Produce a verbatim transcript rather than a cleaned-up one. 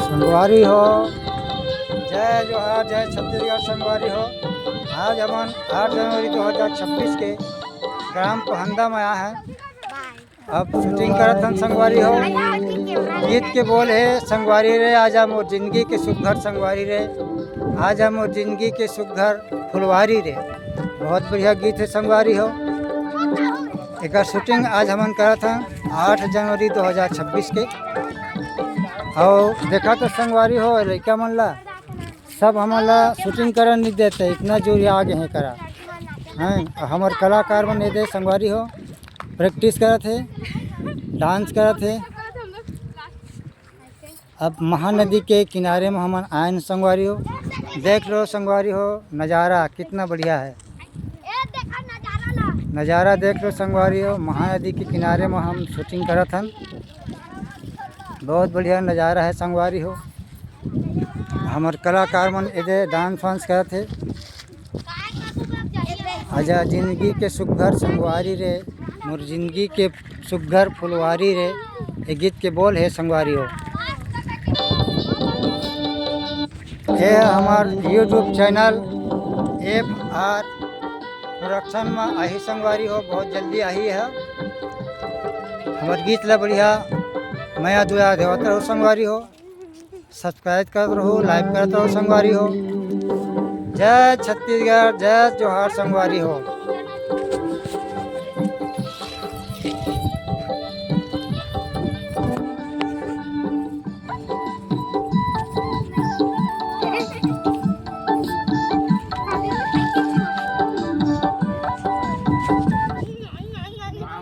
संगवारी हो, जय जोहार, जय छत्तीसगढ़ संगवारी हो। आज हमन आठ जनवरी दो हज़ार छब्बीस के ग्राम पहंदा में आए हैं। अब शूटिंग करत हन संगवारी हो, गीत के बोल हे संगवारी रे, आजा मोर जिंदगी के सुघर संगवारी रे, आजा मोर जिंदगी के सुघर फुलवारी रे। बहुत बढ़िया गीत है संगवारी हो। एकर शूटिंग आज हमन करत हन आठ जनवरी दो हज़ार छब्बीस के। और देखा तो संगवारी हो, लइका मन ला सब हमन ला शूटिंग करन नहीं देते, इतना जोर आगे हैं करा हैं। हमर कलाकार मन एदे संगवारी हो, प्रैक्टिस करत हे, डांस करत हे। अब महानदी के किनारे में हमन आयन संगवारी हो, देख लो संगवारी हो, नज़ारा कितना बढ़िया है। नज़ारा देख लो संगवारी हो, महानदी के किनारे में हम शूटिंग करत हन। बहुत बढ़िया नज़ारा है संगवारी हो। हमर कलाकार मन एदे डांस वांस करत हे। आजा जिंदगी के सुघर संगवारी रे, मोर जिंदगी के सुघर फुलवारी रे, ये गीत के बोल हे संगवारी हो। ये हमार YouTube channel F R production में आही संगवारी हो, बहुत जल्दी आही है। हमार गीत ला बढ़िया मया दुआ देवत रहो संगवारी हो, सब्सक्राइब करत रहो, लाइक करत रहो संगवारी हो। जय छत्तीसगढ़, जय जोहार संगवारी हो।